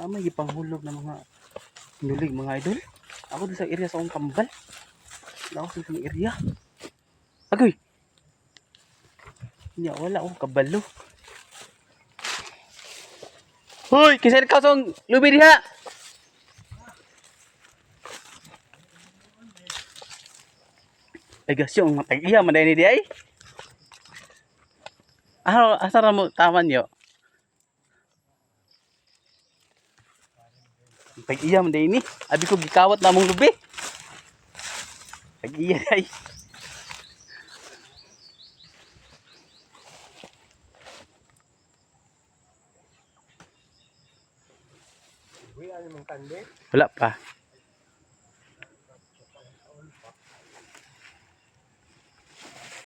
Tama gipanghulog ng mga tinulig, mga idol. Ako din sa area sa akong kambal. Wala ako sa itong area. Agoy! Nya, wala akong kabalo. Hoy! Kisa ka song lubi diha! Ay gasyo, ang matag-iya, manday ni di ay. Ah, asa ra mo taman yo? Tag-iya man day ni. Abi ko gikawat na mong lubi. Tag-iya ay. Wala pa.